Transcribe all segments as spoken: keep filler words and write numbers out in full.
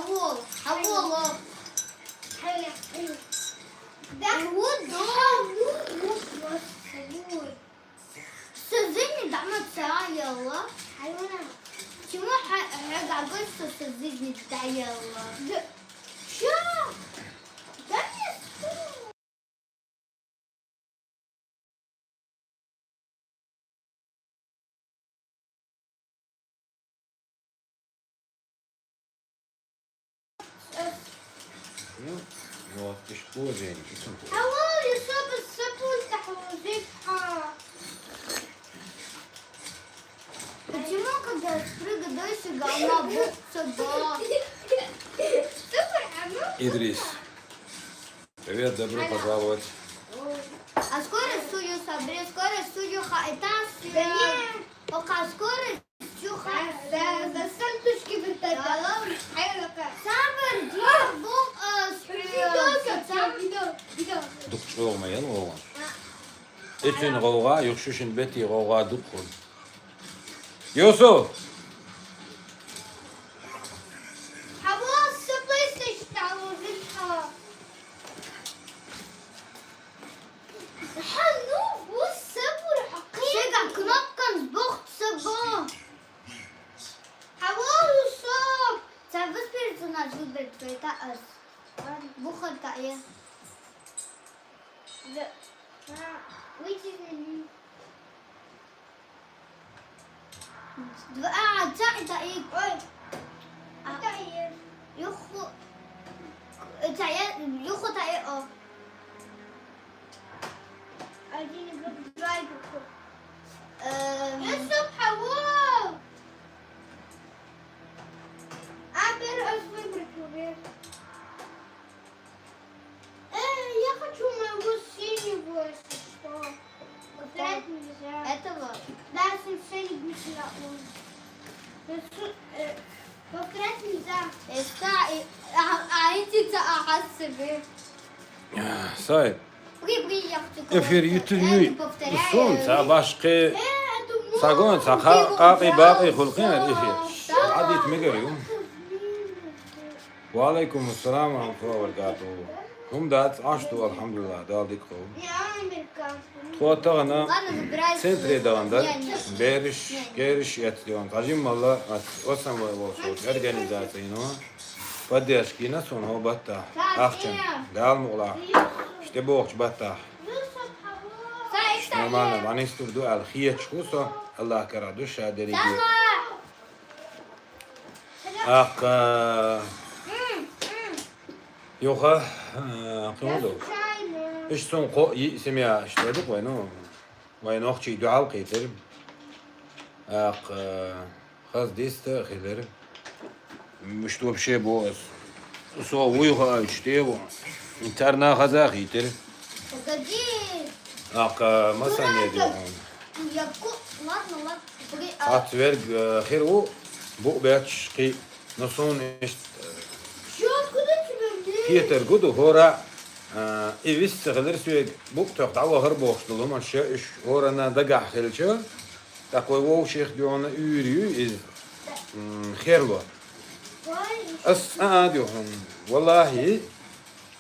Хьавол, хьавол. Да. Вот, да. Вот, вот, вот. Сазини дама цаялла. Хьайвана. Чему хьа-, хьа гагой со сазини даялла? Да. Чё? Да нет. Ну, вот, ты ж тоже не. Хьавол, я собы сапун тахвозит, а. Почему, когда спрыгиваешь, голова будто собака? Супер, а ну. Идрис. Привет, добро пожаловать. А скоро сую собере, скоро сую хаитас. Да не. Пока скоро сую ха-, да, да, сам тушки выртать. Да, да. Сабыр, дьявол, а, спрыгивай, сам. Видео, видео. Дук чугма ян олан. Этин гъовгъа, юхшушин бети гъовгъа дукъун. Юсуф! Хьавол, со PlayStation тӀалурзил хьа. Хьа, ну, бу сабур хьакъи. Шега кнопкан сбухт сабу. Хьавол, Юсуф! Ца выс персонаж выбрать, это ас. Бухар таъе. Да. А, выйти из меню. Два, а, ца, ца, и, ой. А, ца, и. Юху, ца, я, юху, ца, и, о. Один игрок, два игрока. Эм. Я стоп, хавол. А, бер, ос выбрать, бер. Э, я хочу моего синего, если что. Повторять нельзя. Этого? Да, сенсей не он. Ну, су-, э, повторять нельзя. Эста, э, а, а эти-то, а, а себе. Сай. Бри, бри, я хочу. Эфир кого-то. Ютуб. Я не повторяю. Сун, са башкы. Э, это мой. Сагон, са ха-, каки, бакъи, хулкин, эфир. Да. Адит мегер юм. Ва алейкум ассалам ва рахматуллахи ва баракатуху. Хум дац, аш ту, алхамдулиллах, Дала дика хов. Тхо тагана центре дагана да. Бериш, гериш эц диван. Тажим малла, ат, осам вай волчу организацияно. Поддержкина сун хо батта. Ахчан. Дала мугла. Ште бохч батта. Нормально, ванистур ду ал хиеч хусо. Аллах кара душа дерги. Ах, э, юха, э, кымдо. Иш сун ко-, и семья, что ли, вай, ну, вай нохчи дуал китер. Ах, э, хаз диста хилер. Муш вообще бо. Со вуйха ачтево. Интерна хаза хитер. Погоди. Ах, э, масане. Куда это? Ладно, ладно. Ат верг, э, хир у, бу бяч ки, но сон ишт, э, Чё, откуда тебе мне? Питер гуду хора, э, и вис цехлер сюег, бу тох дава хар бохш дулу, ман ше иш хора на дага хилча, такой вов шех дюна юрю из, м, херло. Ой. Ас, а, а, дюхун. Валлахи,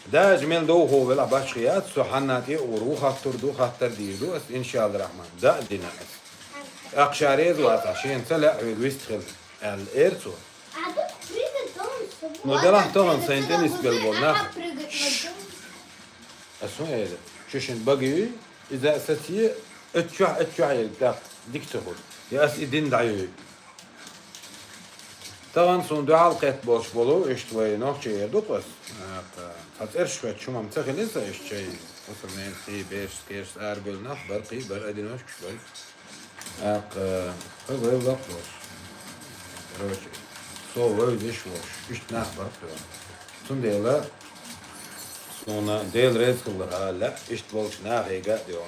даже мел дов хо вела бачхият, со ханнати уру хаттур ду, хаттар дир ду, ас, иншалла рахман. Да, дина ас. Акшарез вата, шен цале, вист хил. Ал эрцу. Ну, делах тон, сен теннис бел бол, нах. Ас, ну, эде. Чешин баги, иза сати, ачуа, ачуа, так, дик цохур. Я ас идин даю. Таган сун дуал кет болш болу, ишт вай нохчи эрдукъас. Ата, хат эрш вай чумам цахилиса ишт чай. Осо мен хи берш, керш, ар бел нах, бар хи, бар один ош куш бар. Ак, э, хы вай вак болш. Короче, со вай деш болш. Ишт нах бар хи. Сун дела, суна дел рез кыллар, а, ла, ишт болш нах эга, дио.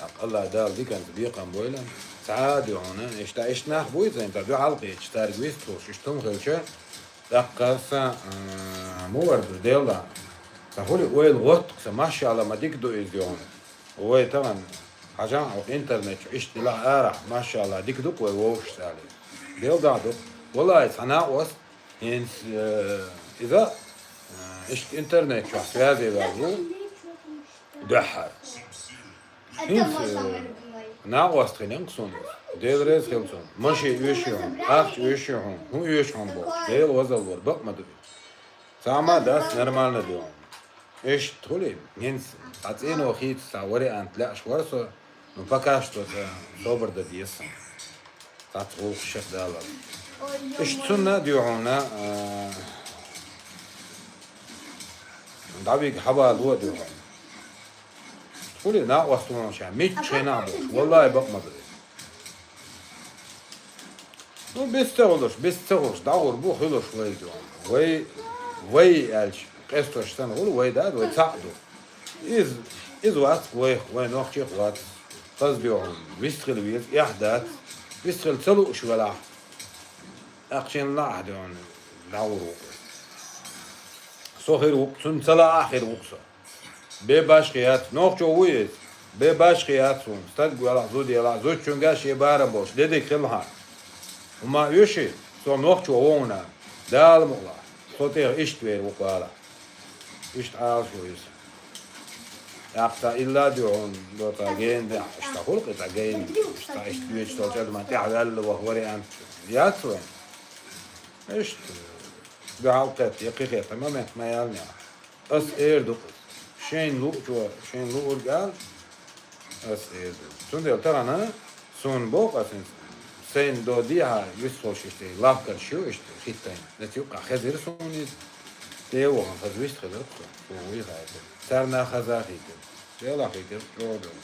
Ах, Аллах Дала диканца бекъам бойла. Ца дуьхьуна, ишта, ишта нах буй цайна, ца дуьхьал кхеча, цаьрга вист хуш, ишта хӀума хилча, тӀаккха са, а, мувар ду, Делла. Ца хули ойла гӀотту, са машалла ма дика ду иза дуьхьуна. Вай тагӀан, хьажахьа, оха интернет чу ишта дила арахь, машалла, дика ду-кх вай вовшашца али. Делла дагӀа ду-кх. Валлай, цхьа накъост, ХӀинца, э, иза, э, иштта интернет чохь связе ваьлла ву дуьххьара. ХӀинца, э, накъост хилла суна иза. Дела реза хила цунна. Машен оьший хьуна, ахча оьший хьуна, хӀун оьшу хьуна бохуш. Дела вазаллора, бакъ ма ду. Цхьа ма дац, нормально ду хьуна. Иштта хуьлий, хӀинца цхьа цӀено хийца цхьа вариант лаьаш вара со, ну, пока что ца собар дан деза сан. Цхьацца гӀуллакхаш шех далар. Иштта цунна а дуьхьа хьуна, а, дӀавига хьавалло а дуьхьа хьуна. Хуьлий, накъост ву хьуна ша, мичча хенахь а бохуш, валлахӀи, бакъ ма ду. Ну, бис ца хуьлуш, бис ца хуьлуш, дӀагӀур бу, хуьлуш вай дуьхьа. Вай, вай аьлча, къестош санна хуьлу, вай да, вай цхьаъ ду. Иза, иза вац вайх, вай нохчех вац. Хаза дуьхьа, вистхила веза, эхь дац. Вистхила ца лууш велахь, тӀаккха шен лаахь дуьхьа, дӀагӀур ву. Со хир ву, цунна ца лаахь хир ву со. Бе башхе яц, нохчо ву иза. Бе башхе яц суна. Стаг велахь, зуда елахь, зудчуьнга шен барам болуш, дедиг хилла хьан. ХӀума оьший, со нохчо ву хьуна. Дала мукъ лахь. Со тӀех иштта вер ву-кх вала. Иштта Ӏалашо иза. ТӀаккха цхьа илла а дуьхьа хьуна, до цхьа гена дехьа, иштта хуьлу-кх и цхьа гена, иштта иштта доьчу долчу адаман тӀаьхьаваьлла ваха вариант яц вайн. Иштта, дуьхьал кхетта, я кхин хетта, момент ма яьллинехь. Ас эр ду-кх иза. Шайна луучо, шайна луург ала, ас эр ду. Цундела тахана суна боху ас хӀинца, сайна до дехьа вистхуьлуш иштта лахкарш ю иштта хӀиттайна. Аса юккъахь хезира суна иза. ТӀе а вахана хаза вистхилира-кх со. Суна вуй хаьттира. Царна хаза а хийтира. Делахь хийтира, чӀогӀа долу.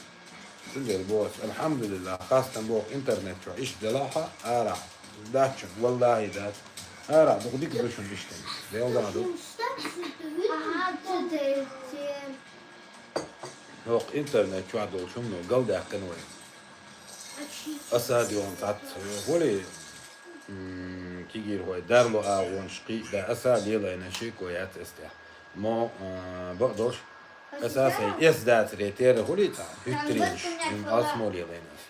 Цундела боху ас, алхьамдулиллахӀ, хастам боху интернет чохь иштта делахь а, арахь дац чунна, валлахӀи дац. Арахь дукха дика ду шуна иштта. Делла ду. Оха интернет чохь долчу хӀумано галдаьккхина вай. Аса а дуьхьа цхьацца хуьлий, м, кегийрхой, дарло агӀонаш кхин а дан, аса а лелайна шеко яц эс тӀехь. Мо, а, бакъдолуш, аса а сайн эс дацаре терра хуьлий цхьа, хӀуьттаренаш, м, алсмо лелайна ас.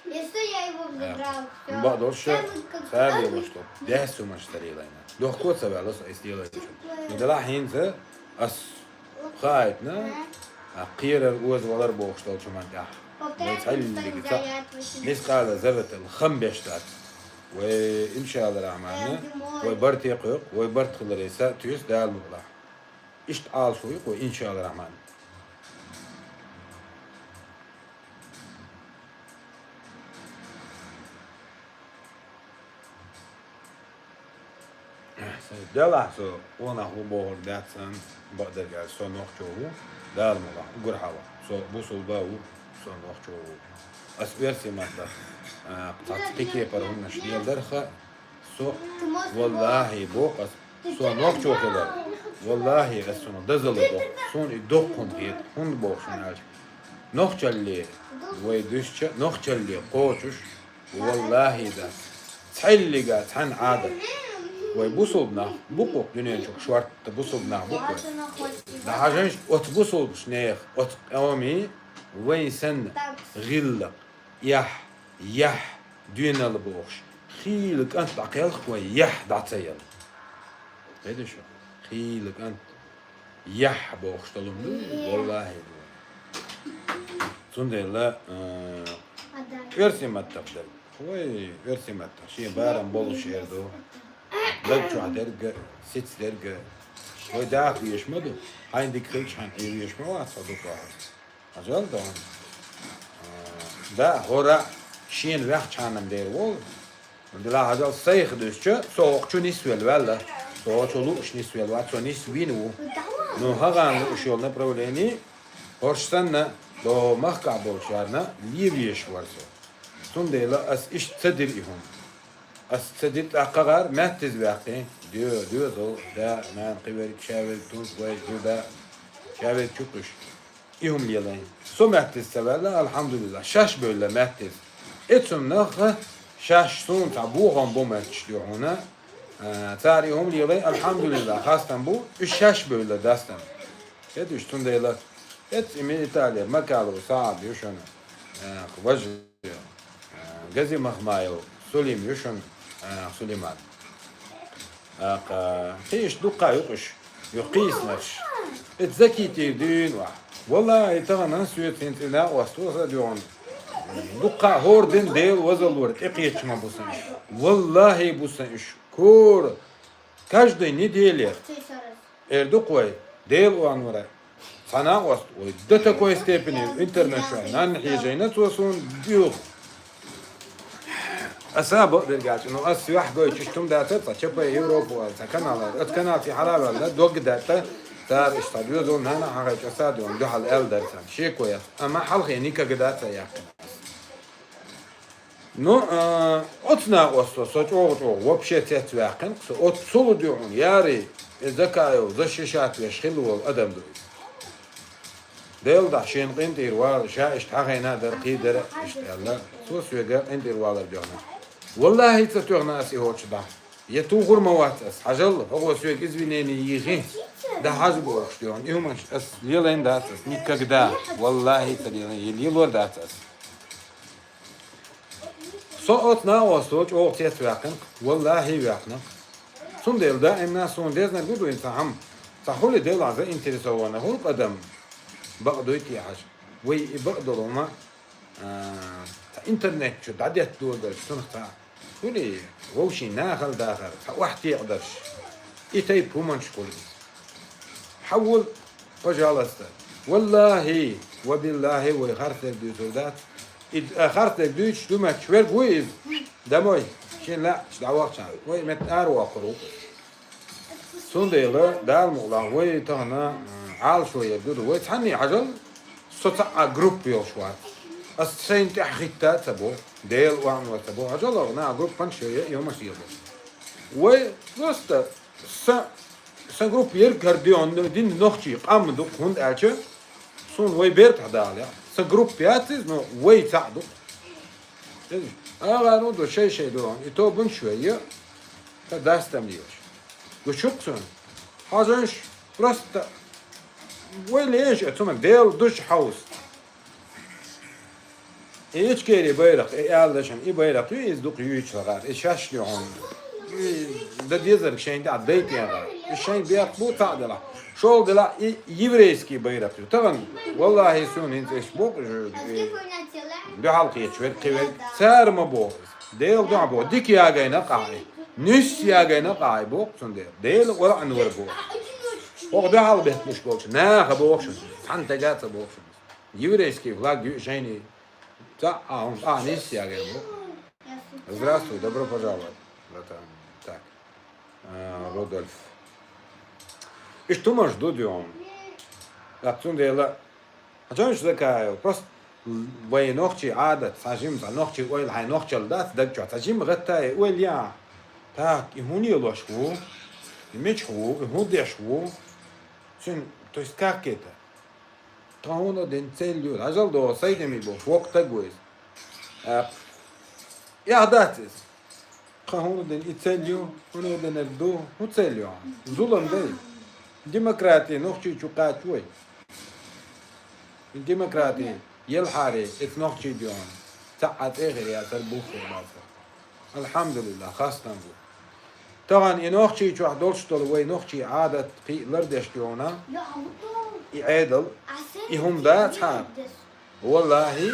А, бакъдолуш, цара лелош долу дехьа хӀуманаш ца лелайна. Легко ца ваьлла со эс лелайначунна. Ну, делахь хӀинца ас хаийтина, а, кхерар, оза валар бохуш долчу хӀуманна тӀехь. Вай цхьаьллиг цхьаъ, мискъала зарратал хам беш дац. Вай, иншаалла рахьмана, вай барте кхойкху, вай барт хиларе са туьйсу Дала мукъ лахь. Иштта Ӏалашо ю-кх вай, иншаалла рахьмана. Делахь со къонах ву бохург дац сан, бакъдерг аьлча, со нохчо ву, Дала мукъ лахь, уггар хьалха. Со бусулба а ву, со нохчо ву. Ас оьрсийн маттахь, а, цхьацца кхин кепара хӀуманаш леладарх а, со, валлахӀи, боху ас, со нохчо хилар. ВаллахӀи, ас цунах дозалла до. Суна и доккха хӀума хета, хӀунда боху шуна аьлча, нохчалле вай дуьсча, нохчалле кхочуш, валлахӀи, дац. Цхьаьллига цхьаьна Ӏадат. Вай бусулба нах бу-кх дуьнен чу, шортта бусулба нах бу-кх вай. ДӀахьажийша, оцу бусулбачу нехан, оцу къоман вайн санна гӀиллакх, эхь, яхь, доьналла бохуш, хийла кӀант дӀакхелхина вай, яхь дӀа ца елла. Хезий шу? Хийла кӀант. Яхь бохуш долу хӀума ду, валлахӀи, ду. Цундела, э, оьрсийн маттахь дерг. Вай, оьрсийн маттахь шен барам болуш эр ду. Даг чохь дерг а, сица дерг а. Вай даха везаш ма ду. Хьайна дика хилча, хьайна Ӏе везаш ма вац хьо дукха. Хьажал дан. Э, да, хӀора шена ваьхча хьанам дер волу. Дила хьажал сайх дуьсча, со хӀокху чу нисвелла ваьлла. Со хӀокху чу лууш нисвелла вац, со нисвина ву. Ну, хӀагӀана лууш йолу направление, хӀорш санна, до махкахь болчарна левеш вара со. Цундела ас иштта ца дира и хӀума. Ас ца дира тӀаккха гӀар, маьттаза ваьккхи, доь-, доьзал, да, нана, кхиверг, шаверг, тунс, вай, ду, да, шаверг чу кхуьш. И хӀума лелайн. Со маьттаза ца ваьлла, алхьамдулилла, шаьш бевлла маьттаза. Эцунна наха шаьш суна цхьа бохам бу моьттуш ду хьуна. А, цара и хӀума лелайн, алхьамдулилла, хастам бу, уьш шаьш бевлла дастам. Эцуш цундела, эц и ми Италия, Макалов СаӀад ю шуна, а, важа, а, Гази Махмаев Сулим ю шуна, а, Сулиман. Аха, кхы иштта дуккха юкъаш, юха кхийсинарш. Эт закитий дийна ваха. Валлахьи, тахана соьца хӀинца и накъост ва сан дуьхьа. Дуккха хӀора дина Дела вазалора тӀекхеча ма бу сан уьш. Валлахьи, бу сан уьш. Кора. Каждой неделе. Эр ду-кх вай, Дела оанора. Цхьа накъост вай до такой степени интернет чу нанна хьежайна цо суна дуьйху. Аса бакъдерг аьлча, ну, ас юьхь гойтуш тум дацар, цхьа ЧП Европа вала, цхьа канал вала. Оцу каналций хьалаваьлла, дог даьтта, цара иштта доьзал нана хьахайча, аса дуьхьал аьлла дара царна. Шеко яц. Амма хьалхе никогда ца яьккхина. Ну, а, оцу накъосто со чӀогӀа-чӀогӀа вообще цецваьккхина, со оццул дуьхьал, яри, и Закаев защищать веш хилла волу адам ду иза. Делан дуьхьа шена къинтӀера вала, ша иштта хьахайна дара, кхийдара, иштта аьлла, цо соьга къинтӀера валар дуьхьал. Валлахьи, ца тоьхна ас и хӀорш дӀа. Я тухур ма вац ас, хьажал, хӀокхо соьга извинение йийхи, дӀахьажа бохуш дуьхьал. И хӀуманаш ас лелайна дац ас, никогда, валлахьи, ца лелайна, я лелор дац ас. Со оцу накъосто чӀогӀа цецваьккхина, валлахьи, ваьккхина. Цундела даимна суна дезарг ду дуьйна цхьа хӀама, цхьа хӀули делахь заинтересованный хӀума адам бакъ дуй те хьажа. Вай и бакъдолу хӀума, а, цхьа интернет чу дӀадетта доладарш, цунах цхьа хӀули вовшийн нахала дахар, цхьа охьатекъадарш. И тайпа хӀуманаш хуьлу иза. Хьавол, пожалуйста. Валлахьи, ва биллахьи, вай харцдерг дуьйцур дац. И, а, харцдерг дуьйцуш ду моьттуш верг вуй иза? Домой, шен лаьа дӀавахча, вай метта ара воккхур ву. Цундела, Дала мукъалахь, вай тахана, м, Ӏалашо ерг ду, вай цхьанний хьажал, со цхьа а группа йолуш вац. Ас шайна тӀаьхьахӀитта а ца боху, Делан оамал ца боху, хьажал, вай на а группанаш йо, йомаш йо. Вай просто Сан, сан группа ерг хӀара дина нохчий къам ду, хӀунда аьлча суна вай бертахь далахь. Сан группа яц иза, но вай цхьаъ ду. АгӀар ду, шай-шай ду, и тобанаш вай, я, сан дас там лелаш. Гучух суна. Хьажанаш просто вай леша, цунах Дела душ хьовса. И Ичкери байракх, и аьлла шуна, и байракх ю иза дукха юьйцуш лахара, и шаьш ю хьуна. И дан дезарг шайна тӀехь дайтехьа. И шайн бехк бу цхьаъ делахь. ШолгӀа делахь и еврейский байракх ю. Тахана, валлахьи, суна хӀинца иштта боху, и дуьхьал кхеташ верг, кхин верг, цара ма боху иза. Дела дуьхьа боху, дика ягайна къахьа и. Нуьсса ягайна къахьа и боху цундела. Дела валаъна вара боху. ХӀокху дуьхьал бетталуш болчу наха боху шуна. Цхьана тага а ца боху шуна. Еврейский флаг ю шайний. Цхьа а хӀума, а, нисса ягар бу. Здравствуй, добро пожаловать, братан. Так. А, Рудольф. Иштта хӀуманаш ду дуьхьал. Ат цундела, хьажанаш Закаев, просто вай нохчий Ӏадат, цхьа жима, цхьа нохчий ойла хьайн нохчалла дац, даг чохь цхьа жима гӀатта а ойла яхьа. Так, и хӀун лелош ву? И мичахь ву? И хӀун деш ву? Цуьнан, то есть как это? Тхан хӀуна дина цель ю, хьажал догӀу, Сайдами боху, воккха таг ву иза. Ахь дац иза. Тхан хӀуна дина и цель ю, хӀуна динарг ду, хӀун цель ю? Зулам дай. Демократи нохчий чу кхача вай. Демократи елхьаре, эца нохчий дуьхьа. Цхьа а цӀе хир яцара, бух хир бацара. Алхьамдулиллах, хастам бу. Тахана и нохчий чохь долуш долу вай нохчий Ӏадат кхин а лардеш дуьхьа, и Ӏедал, и хӀума дац хьара. Валлахьи,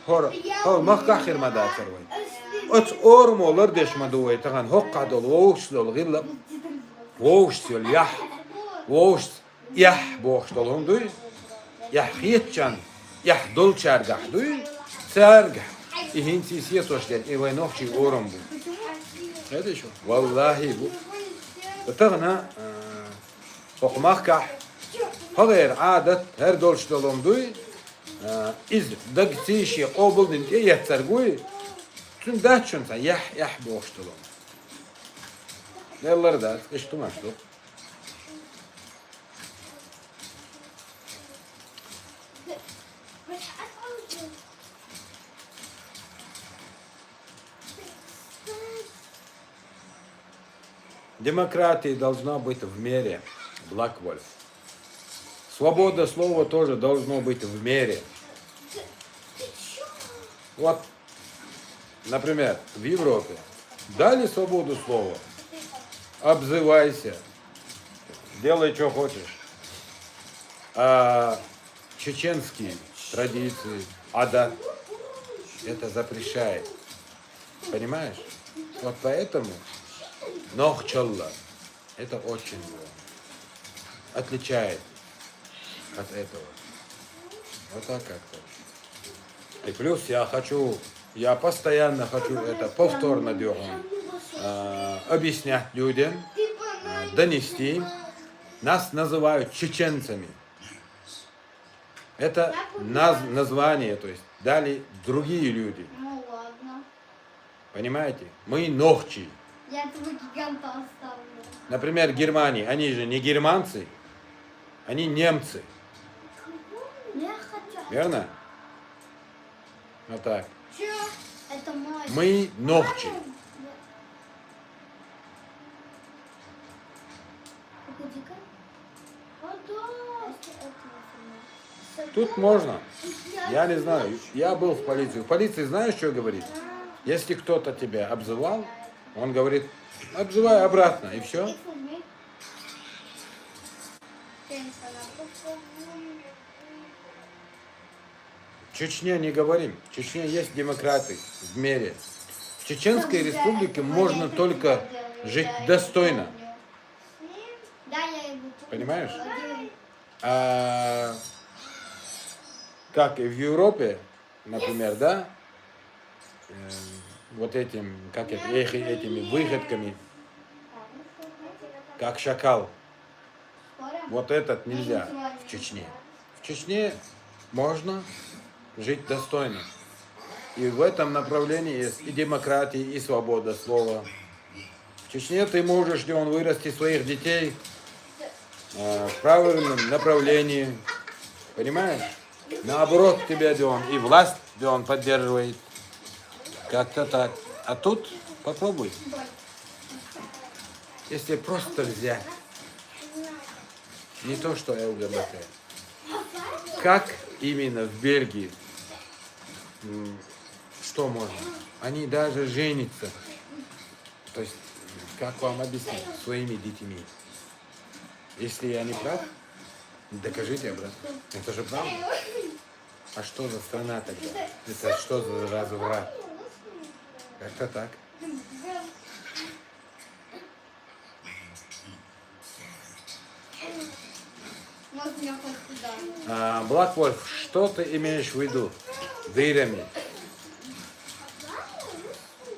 хӀора, хӀора махкахь хир ма дацара вай. Оцу орамо лардеш ма ду вай тахана хӀоккхахь долу вовшашца долу гӀиллакх, вовшашца йолу яхь, вовшашца Эхь бохуш долу хӀума дуй? Эхь хетачарна, эхь долчаьргахь дуй? Цаьргахь. И хӀинца и сецош дерг, и вайн нохчий орам бу. Хедиш ву? Валлахьи бу. Тахана, а, хӀокху махкахь, хӀогӀера Ӏадат, хӀара долуш долу хӀума дуй? А, иза дагций шен къобалдина тӀеэццарг вуй? Цуьнан дац шуна цхьа эхь, эхь бохуш долу хӀума. Деллара дац, иштта хӀуманаш ду. Демократия должна быть в мере, Black Wolf. Свобода слова тоже должно быть в мере. Вот, например, в Европе дали свободу слова, Обзывайся. Делай, что хочешь. А чеченские традиции, адат, это запрещает. Понимаешь? Вот поэтому нохчалла это очень отличает от этого. Вот так как-то. И плюс я хочу, я постоянно хочу это повторно, дёган, э, объяснять людям, э, донести. Нас называют чеченцами. Это наз- название, то есть дали другие люди. Ну ладно. Понимаете? Мы нохчи. Я этого гиганта оставлю. Например, Германии. Они же не германцы, они немцы. Я хочу. Верно? Вот так. Чё? Это мой. Мы нохчи. Погоди-ка. А, да. Тут можно. Я не знаю. Я был в полиции. В полиции знаешь, что говорит? Если кто-то тебя обзывал, он говорит, обзывай обратно, и все. В Чечне не говорим. В Чечне есть демократы в мире. В Чеченской республике можно только жить достойно. Да, я его помню. Понимаешь? Один. А как и в Европе, например, да, э, вот этим, как это, эх, этими выходками, как шакал. Вот этот нельзя в Чечне. В Чечне можно жить достойно. И в этом направлении есть и демократия, и свобода слова. В Чечне ты можешь, где он вырасти своих детей э, в правильном направлении. Понимаешь? Наоборот, тебя, где он и власть, где он поддерживает. Как-то так. А тут попробуй. Если просто взять, не то что ЛГБТ. Как именно в Бельгии? М, Что можно? Они даже женятся. То есть, как вам объяснить, своими детьми? Если я не прав, докажите обратно. Это же правда. А что за страна тогда? Это что за разврат? Как-то так. Можно я хоть куда? А, Black Wolf, что ты имеешь в виду? Дырами.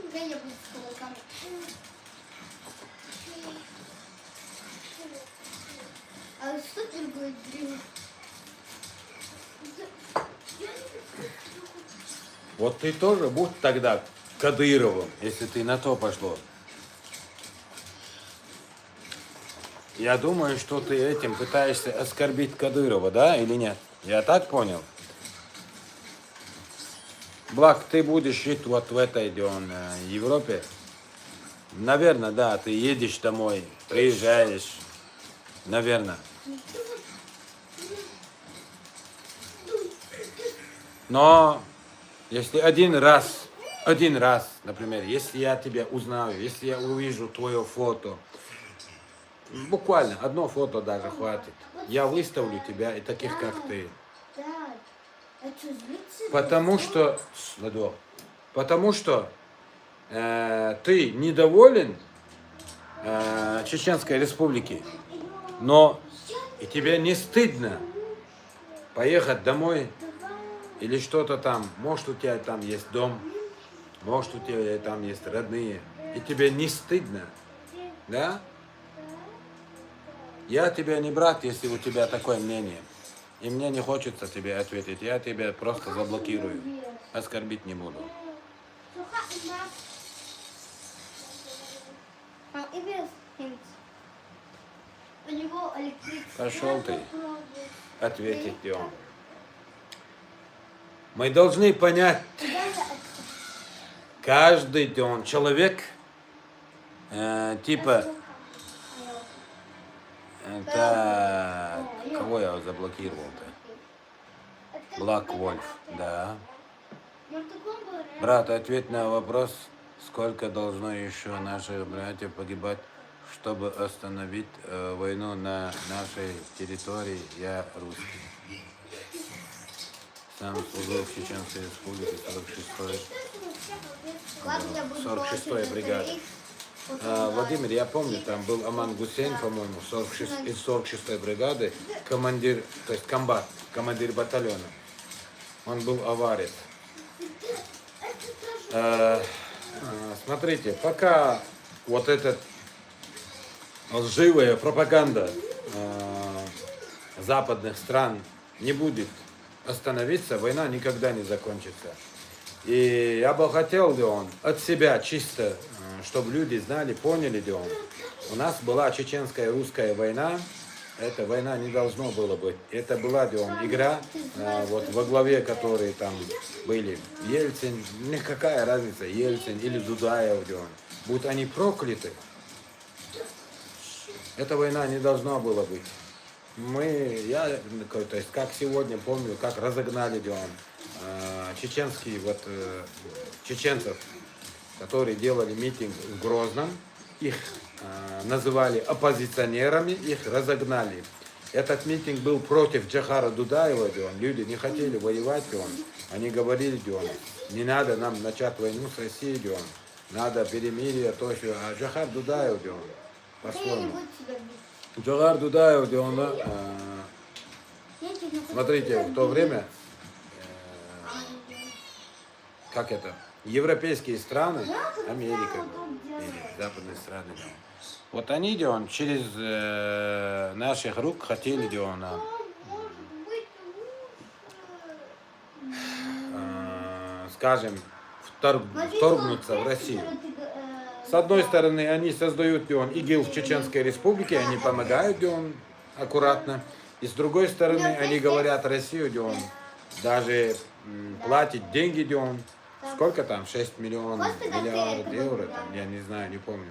Какая я буду с кулаками? А что другой дрянь? Вот ты тоже будь тогда Кадыровым, если ты на то пошло. Я думаю, что ты этим пытаешься оскорбить Кадырова, да, или нет? Я так понял? Благ, ты будешь жить вот в этой, где он, э, Европе. Наверное, да, ты едешь домой, приезжаешь. Наверное. Но если один раз, один раз, например, если я тебя узнаю, если я увижу твое фото, буквально одно фото даже хватит, я выставлю тебя и таких, как ты. Да. А что, злиться? Потому что, Ладо, потому что э, ты недоволен э, Чеченской Республики, но и тебе не стыдно поехать домой или что-то там. Может, у тебя там есть дом, может, у тебя там есть родные, и тебе не стыдно, да? Я тебе не брат, если у тебя такое мнение. И мне не хочется тебе ответить. Я тебя просто заблокирую. Оскорбить не буду. А, и без хинт. У него электричество. Пошёл ты. Ответить, где он. Мы должны понять, каждый, где он, человек, э, типа, это, кого я заблокировал-то? Black Wolf, да. Брат, ответь на вопрос, сколько должно еще наших братьев погибать, Чтобы остановить э, войну на нашей территории, я русский. Сам служил в Чеченской Республике сорок шестой, сорок шестой бригады. А, Владимир, я помню, там был Аман Гусейн, по-моему, сорок шесть, из сорок шестой бригады, командир, то есть комбат, командир батальона. Он был аварец. Э, э, смотрите, пока вот этот лживая пропаганда э, западных стран не будет остановиться, война никогда не закончится. И я бы хотел, Дион, от себя чисто, чтобы люди знали, поняли, Дион. У нас была чеченская русская война. Эта война не должно было быть. Это была, Дион, игра, э, вот во главе которой там были Ельцин, никакая разница, Ельцин или Дудаев, Дион. Будь они прокляты, эта война не должна была быть. Мы, я, то есть, как сегодня помню, как разогнали, Дион, э, чеченские, вот, э, чеченцев, которые делали митинг в Грозном, их э, называли оппозиционерами, их разогнали. Этот митинг был против Джохара Дудаева, Дион. Люди не хотели воевать, Дион. Они говорили, Дион, не надо нам начать войну с Россией, Дион. Надо перемирие, то все. А Джохар Дудаев, Дион, по-своему. Джохар Дудаев, Дион, э, смотрите, в то время, э, как это, европейские страны, Америка, или западные страны, Дион. Вот они, Дион, через э, наших рук хотели, Дион, а, э, скажем, вторг- вторгнуться в Россию. С одной стороны, они создают, Дион, ИГИЛ в Чеченской Республике, они помогают, Дион, аккуратно. И с другой стороны, они говорят Россию, Дион, даже м, платить деньги, Дион. Сколько там? Шесть миллионов, миллиард евро, там, я не знаю, не помню.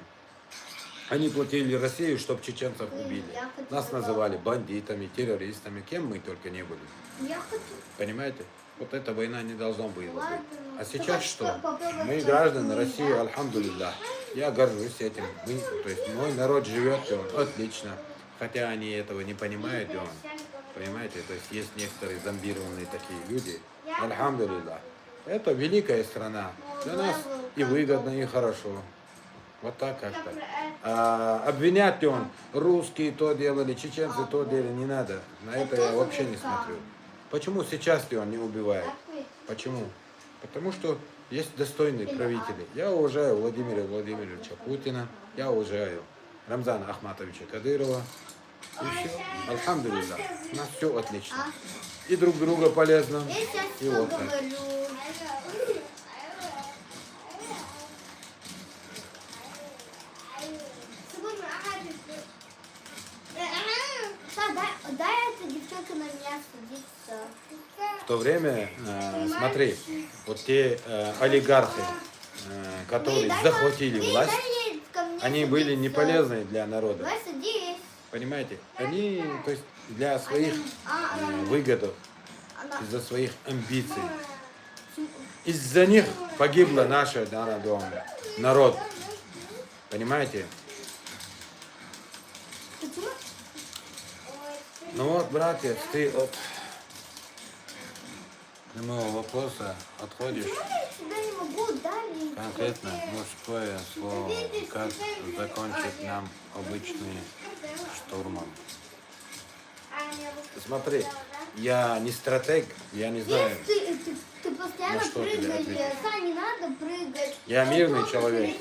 Они платили Россию, чтобы чеченцев убили. Нас называли бандитами, террористами, кем мы только не были. Понимаете? Вот эта война не должна была быть. А сейчас что? Мы граждане России, альхамдулиллах. Я горжусь этим. Мы, то есть мой народ живет, и он отлично. Хотя они этого не понимают, и он, понимаете, то есть есть некоторые зомбированные такие люди. Альхамдулиллах. Это великая страна. Для нас и выгодно, и хорошо. Вот так как-то. А, обвинять, Дион, русские то делали, чеченцы то делали, не надо. На это я вообще не смотрю. Почему сейчас, Дион, не убивают? Почему? Потому что есть достойные правители. Я уважаю Владимира Владимировича Путина, я уважаю Рамзана Ахматовича Кадырова. И все. Альхамдулиллах. У нас все отлично. И друг друга полезно. И вот так. Дай этой девчонке на меня садиться. В то время, э, смотри, вот те э, олигархи, э, которые захватили власть, они были не полезны для народа. Понимаете? Они, то есть, для своих э, выгодов, из-за своих амбиций. Из-за них погибла наша народ. Понимаете? Ну вот, братец, ты от прямого вопроса отходишь. Конкретно мужское слово. Как закончить нам обычный штурман? Смотри, я не стратег, я не знаю. Ты, ты, ты постоянно На что тебе прыгаешь. ответить? Сань, не надо прыгать. Я мирный человек.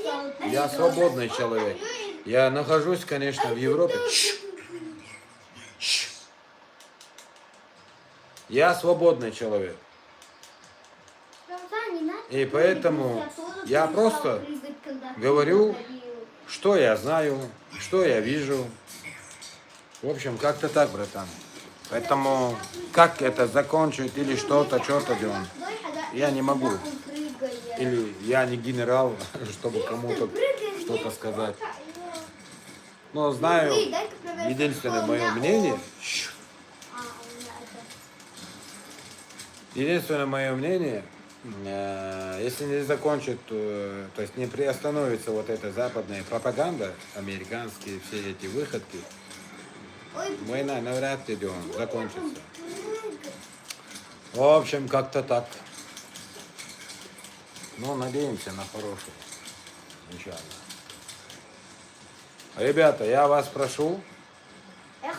Я свободный человек. Я нахожусь, конечно, в Европе. Чш. Чш. Я свободный человек. Сань, не надо И прыгать. поэтому Я тоже я перестал просто прыгать, когда ты говорю, говорил. Что я знаю, что я вижу. В общем, как-то так, братан. Поэтому как это закончить или что-то, что-то делать, я не могу. Или я не генерал, чтобы кому-то что-то сказать. Но знаю, единственное мое мнение, единственное мое мнение, Э, если не закончит, э, то есть не приостановится вот эта западная пропаганда, американские все эти выходки, война навряд ли, Дион, закончится. В общем, как-то так. Но надеемся на хорошее. Иншаллах. Ребята, я вас прошу,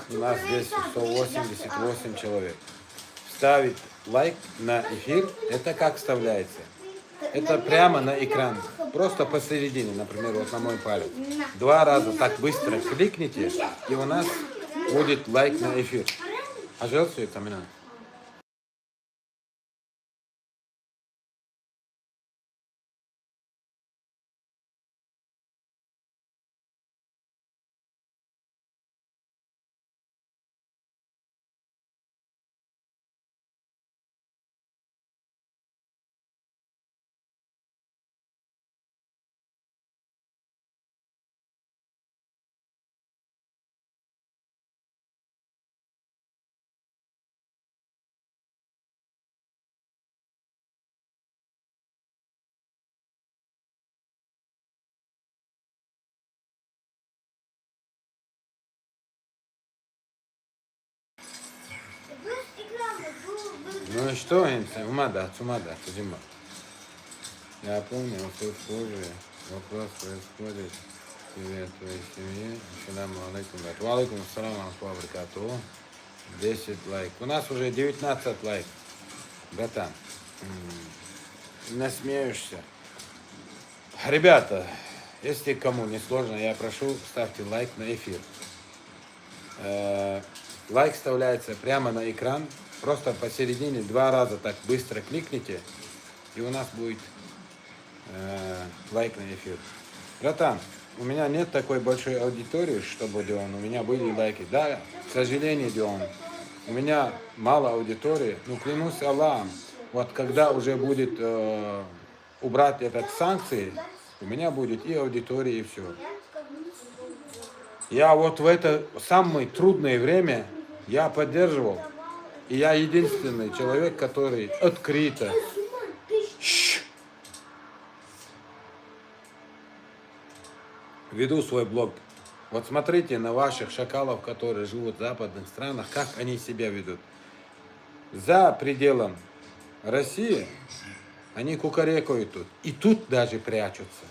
у нас здесь сто восемьдесят восемь человек. Ставить лайк на эфир, это как вставляется? Это прямо на экран, просто посередине, например, вот на мой палец. Два раза так быстро кликните, и у нас будет лайк на эфир. Пожалуйста, Тамина. Ну и что, Инса, умада, цумада, цудима. Я помню, он все схожий. Вопрос происходит. Привет твоей семье. Ассаламу алейкум, брат. Ва алейкум ассалам ва рахматуллахи ва баракатуху. Десять лайк. У нас уже девятнадцать лайк. Братан, м, насмеешься. Ребята, если кому не сложно, я прошу, ставьте лайк на эфир. Э, Лайк вставляется прямо на экран. Просто посередине два раза так быстро кликните, и у нас будет э, лайк на эфир. Братан, у меня нет такой большой аудитории, чтобы, Дион, у меня были лайки. Да, к сожалению, Дион, у меня мало аудитории. Ну, клянусь Аллахом, вот когда уже будет э, убрать этот санкции, у меня будет и аудитория, и все. Я вот в это самое трудное время я поддерживал. И я единственный человек, который открыто веду свой блог. Вот смотрите на ваших шакалов, которые живут в западных странах, как они себя ведут. За пределом России они кукарекают тут. И тут даже прячутся.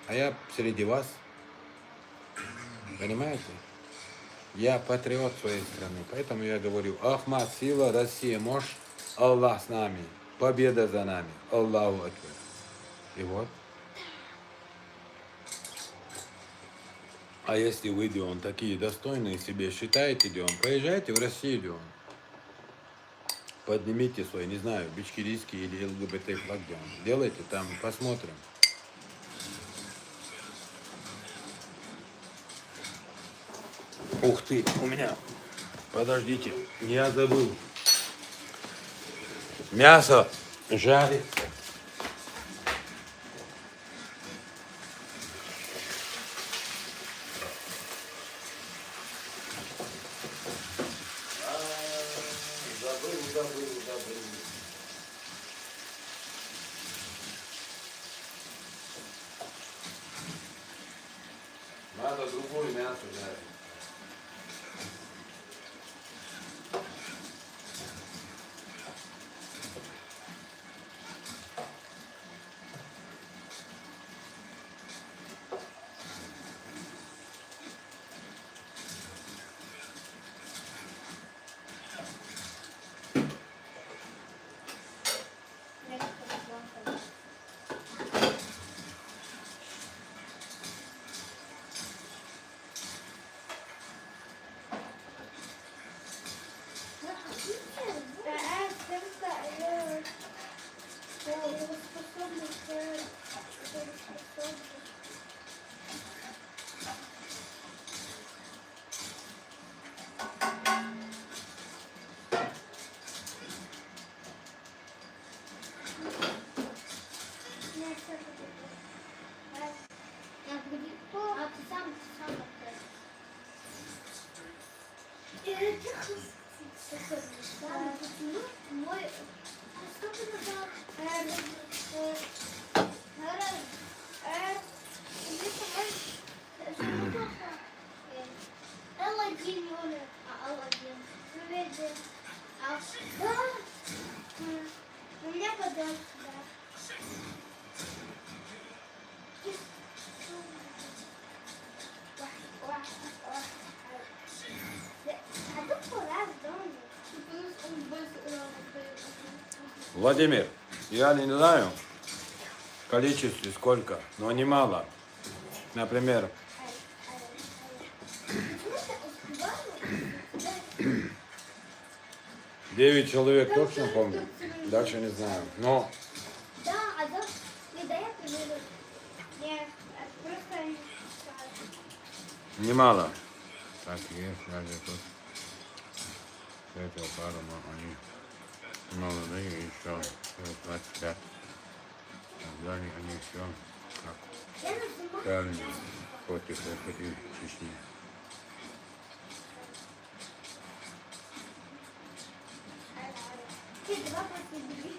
А я среди вас. Понимаете? Я патриот своей страны. Поэтому я говорю: Ахмат — сила, Россия — мощь, Аллах с нами. Победа за нами. Аллаху Акбар. И вот. А если вы, Дион, такие достойные себе считаете, Дион, поезжайте в Россию, Дион. Поднимите свой, не знаю, бичкирийский или ЛГБТ флаг, Дион. Делайте там, посмотрим. Ух ты, у меня. Подождите, я забыл. Мясо жарить. А, забыл, забыл, забыл. Надо другое мясо жарить. Мой, что ты написал? Р, э, Р, Р, Л один номер. А, Л один. Привет, Дэн. А, да. М, у меня потом, да. Владимир, я не знаю в количестве сколько, но немало. Например, девять человек точно помню, дальше не знаю. Но Да, а то не дает мне. Нет, просто не немало. Так, есть даже тут. С этого пару, но они молодые еще, двадцать пять. Тогда они, они все как Я нажимаю. Правильно. Против Чечни. Ты два последних.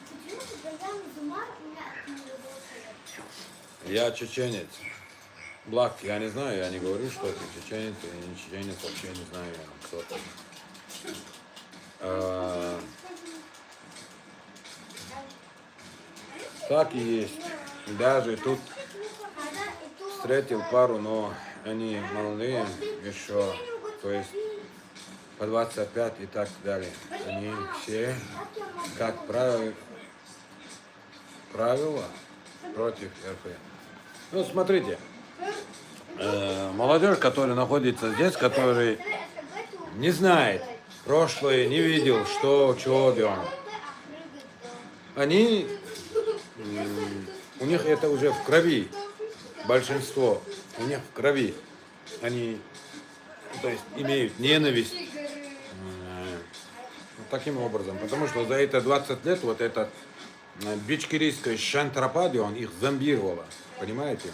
Почему ты когда нажимал, у меня от него было? Я чеченец. Благ, я не знаю, я не говорю, что ты чеченец, я не чеченец, вообще не знаю, я кто ты. А, так и есть. Даже тут встретил пару, но они молодые еще, то есть по двадцать пять и так далее. Они все, как правило, правило против РФ. Ну, смотрите, э, молодежь, которая находится здесь, который не знает прошлое, не видел, что, чего, где он. Они, м, у них это уже в крови, большинство у них в крови. Они, то есть, имеют ненависть э, вот таким образом. Потому что за это двадцать лет вот эта э, бичкерийская шантропа, где он их зомбировала, понимаете?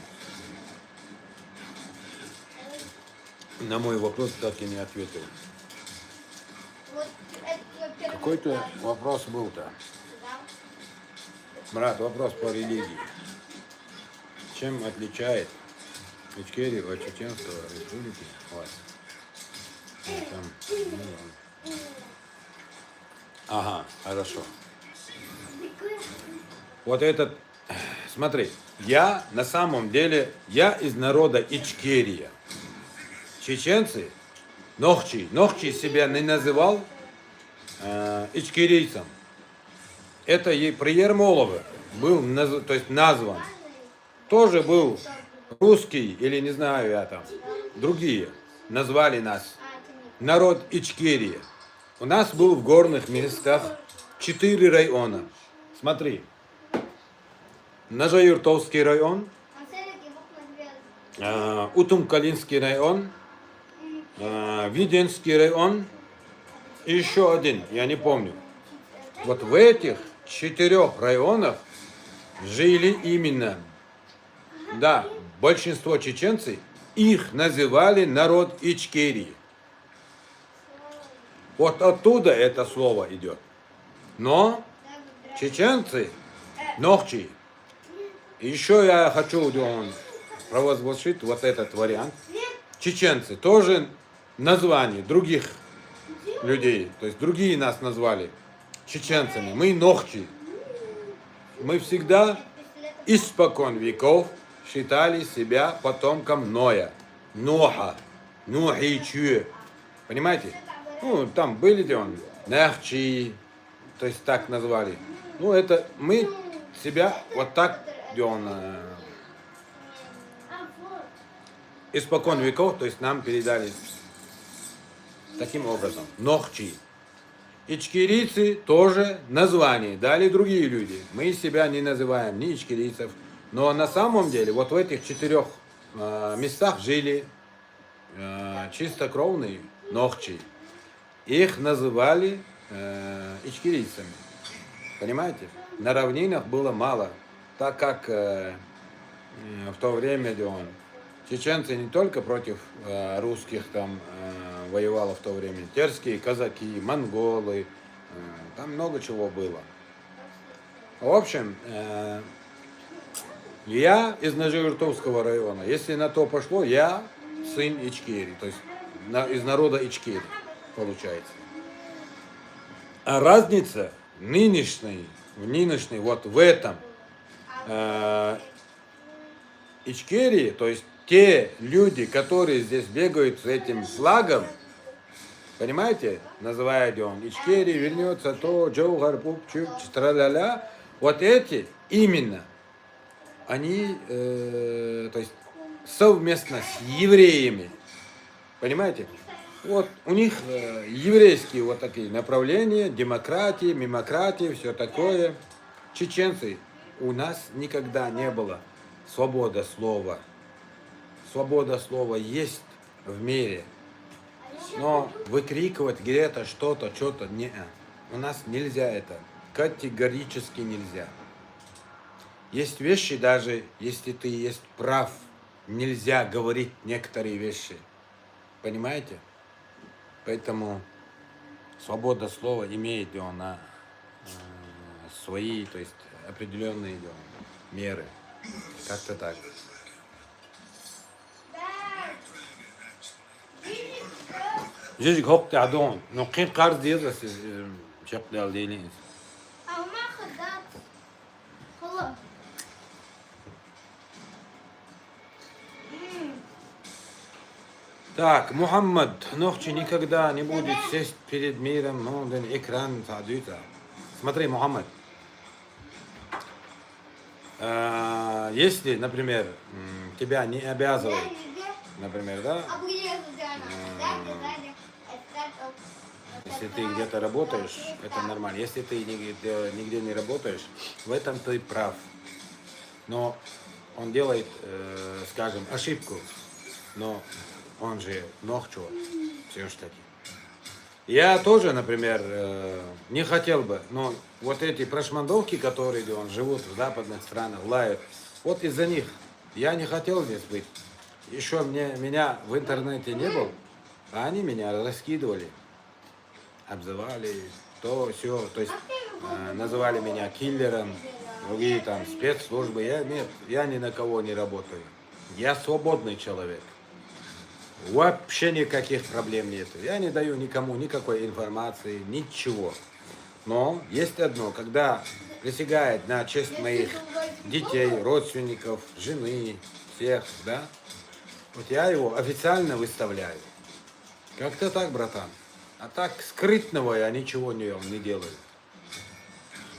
На мой вопрос так и не ответил. Вот это первый Какой-то класс. Вопрос был-то. Да. Брат, вопрос по религии. Чем отличает Ичкерию от чеченского республики? Ой. Ну, там, ну, ладно. Ага, хорошо. Вот этот, смотри, я на самом деле, я из народа Ичкерия. Чеченцы, Нохчи, Нохчи себя не называл э, ичкерийцем. Это и при Ермолове был, наз- то есть назван. Тоже был русский, или не знаю я там, другие назвали нас. Народ Ичкерия. У нас был в горных местах четыре района. Смотри. Нажаюртовский район, э, Утум-Калинский район, э, Виденский район и еще один, я не помню. Вот в этих четырех районах жили именно, да, большинство чеченцев, их называли народ Ичкерии. Вот оттуда это слово идет. Но чеченцы, Нохчи. Еще я хочу провозгласить вот этот вариант. Чеченцы тоже название других людей, то есть другие нас назвали чеченцами. Мы Нохчи. Мы всегда испокон веков считали себя потомком Ноя, Ноха, Нохичу. Понимаете? Ну, там были где он, Нахчи, то есть так назвали. Ну, это мы себя вот так, где он, э, испокон веков, то есть нам передали таким образом. Нохчи. Ичкерийцы тоже название дали другие люди. Мы себя не называем ни ичкерийцев. Но на самом деле вот в этих четырех э, местах жили э, чистокровные Нохчи. Их называли э, ичкерийцами. Понимаете? На равнинах было мало, так как э, Э, В то время, где он, чеченцы не только против э, русских там э, воевало в то время, терские казаки, монголы, э, там много чего было. В общем, э, я из Нажи-Юртовского района. Если на то пошло, я сын Ичкерии, то есть на- из народа Ичкерии, получается. А разница нынешней, в нынешней, вот в этом э, Ичкерии, то есть те люди, которые здесь бегают с этим флагом, понимаете, называя, где он Ичкерия, вернется то, Джоухар, Пупчук, траля-ля, вот эти именно, они, э, то есть совместно с евреями, понимаете, вот у них э, еврейские вот такие направления, демократии, мимократии, все такое. Чеченцы, у нас никогда не было свобода слова. Свобода слова есть в мире. Но выкрикивать где-то что-то, что-то, не. У нас нельзя это. Категорически нельзя. Есть вещи, даже если ты есть прав, нельзя говорить некоторые вещи. Понимаете? Поэтому свобода слова имеет, где он, а, э, свои, то есть определенные, где он, меры. Как-то так. Жижиг хокте адон, но кин карз деза сиз чекдал делин. Алма хадат. Холо. Так, Мухаммад, ногчи никогда не будет сесть перед миром, но он экран задуется. Смотри, Мухаммад, э, если, например, м, тебя не обязывает, например, да, Обрезать. если ты где-то работаешь, это нормально. Если ты нигде, нигде не работаешь, в этом ты прав. Но он делает, э, скажем, ошибку. Но он же ногчо, все ж таки. Я тоже, например, э, не хотел бы, но вот эти прошмандовки, которые где он живут в западных странах, лают, вот из-за них я не хотел здесь быть. Еще мне, меня в интернете не был, а они меня раскидывали, обзывали, то все, то есть э, называли меня киллером, другие там спецслужбы. Я нет, я ни на кого не работаю. Я свободный человек. Вообще никаких проблем нет. Я не даю никому никакой информации, ничего. Но есть одно, когда присягает на честь моих детей, родственников, жены, всех, да, вот я его официально выставляю. Как-то так, братан. А так скрытного я ничего не, не делаю.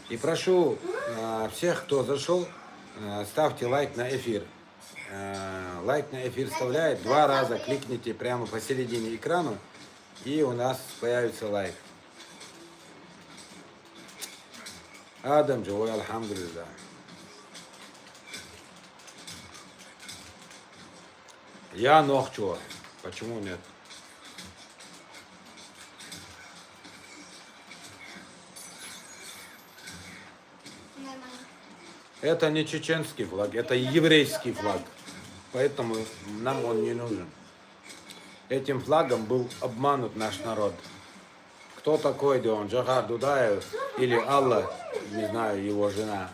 И прошу э, всех, кто зашел, э, ставьте лайк на эфир. Э, лайк на эфир вставляет, два раза кликните прямо посередине экрана, и у нас появится лайк. Адам живой, альхамдулилля. Я ногчо. Почему нет? Это не чеченский флаг, это еврейский флаг. Поэтому нам он не нужен. Этим флагом был обманут наш народ. Кто такой, где он, Джахар Дудаев или Алла, не знаю, его жена.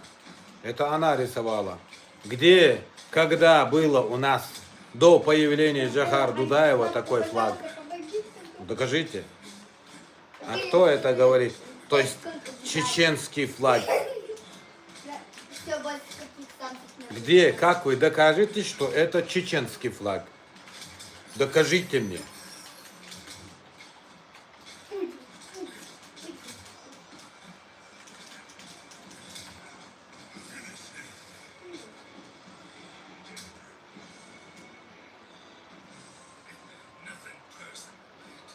Это она рисовала. Где, когда было у нас до появления Джахар Дудаева такой флаг? Докажите. А кто это говорит? То есть чеченский флаг. Где? Как вы докажете, что это чеченский флаг? Докажите мне.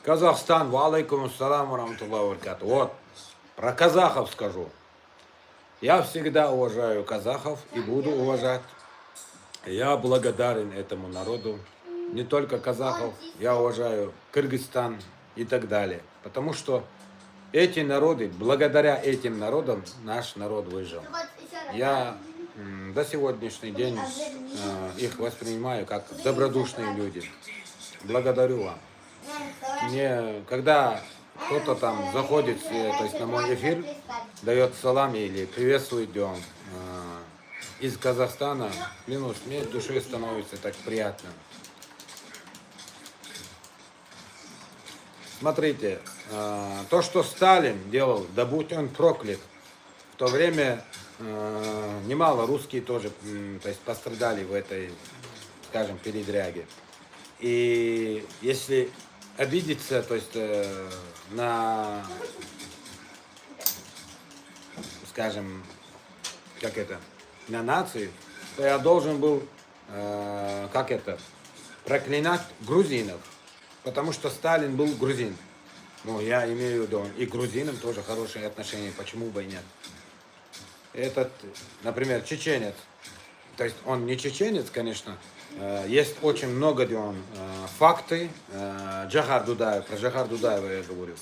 Казахстан, ва алейкум ассалам ва рахматуллахи ва баракатух. Вот, про казахов скажу. Я всегда уважаю казахов и буду уважать. Я благодарен этому народу. Не только казахов, я уважаю Кыргызстан и так далее. Потому что эти народы, благодаря этим народам наш народ выжил. Я М, До сегодняшний день э, их воспринимаю как добродушные люди. Благодарю вам. Мне, когда кто-то там заходит, э, то есть на мой эфир, дает салам или приветствует, где он э, из Казахстана, клянусь, мне в душе становится так приятно. Смотрите, э, то, что Сталин делал, да будь он проклят, в то время э, немало русские тоже, м, то есть пострадали в этой, скажем, передряге. И если обидеться, то есть э, на, скажем, как это, на нацию, то я должен был, э, как это, проклинать грузинов, потому что Сталин был грузин. Ну, я имею в виду, и к грузинам тоже хорошие отношения, почему бы и нет. Этот, например, чеченец, то есть он не чеченец, конечно, э, есть очень много, где он э, факты, э, Джахар Дудаев, про Джахар Дудаева я говорю.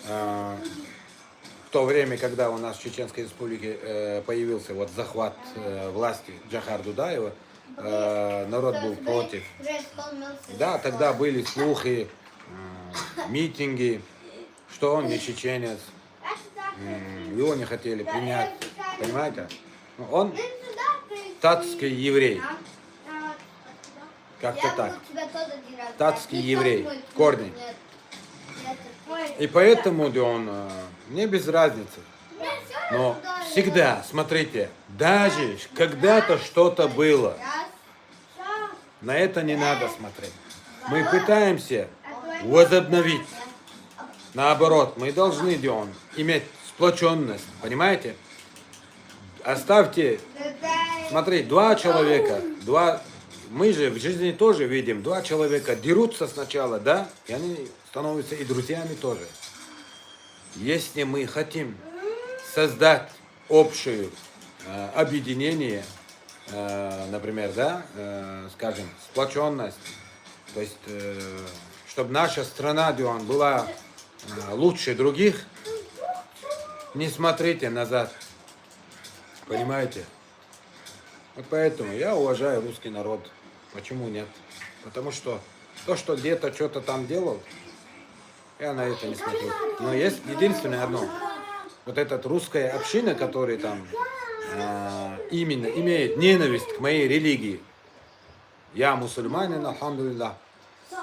Э, в то время, когда у нас в Чеченской Республике э, появился вот захват э, власти Джахар Дудаева, э, народ был против. Да, тогда были слухи, э, митинги, что он не чеченец, м, его не хотели принять, понимаете? Ну, он татский еврей, как-то так. Татский еврей, корни. И поэтому, да он, э, мне без разницы. Но всегда, смотрите, даже когда-то что-то было, на это не надо смотреть. Мы пытаемся возобновить. Наоборот, мы должны, да он, иметь сплоченность, понимаете? Оставьте, смотри, два человека, два, мы же в жизни тоже видим, два человека дерутся сначала, да, и они становятся и друзьями тоже. Если мы хотим создать общую э, объединение, э, например, да, э, скажем, сплоченность, то есть, э, чтобы наша страна, да он, была э, лучше других, не смотрите назад, понимаете? Вот поэтому я уважаю русский народ. Почему нет? Потому что то, что где-то что-то там делал, я на это не смотрю. Но есть единственное одно. Вот эта русская община, которая там э, именно имеет ненависть к моей религии. Я мусульманин, альхамдулиллах.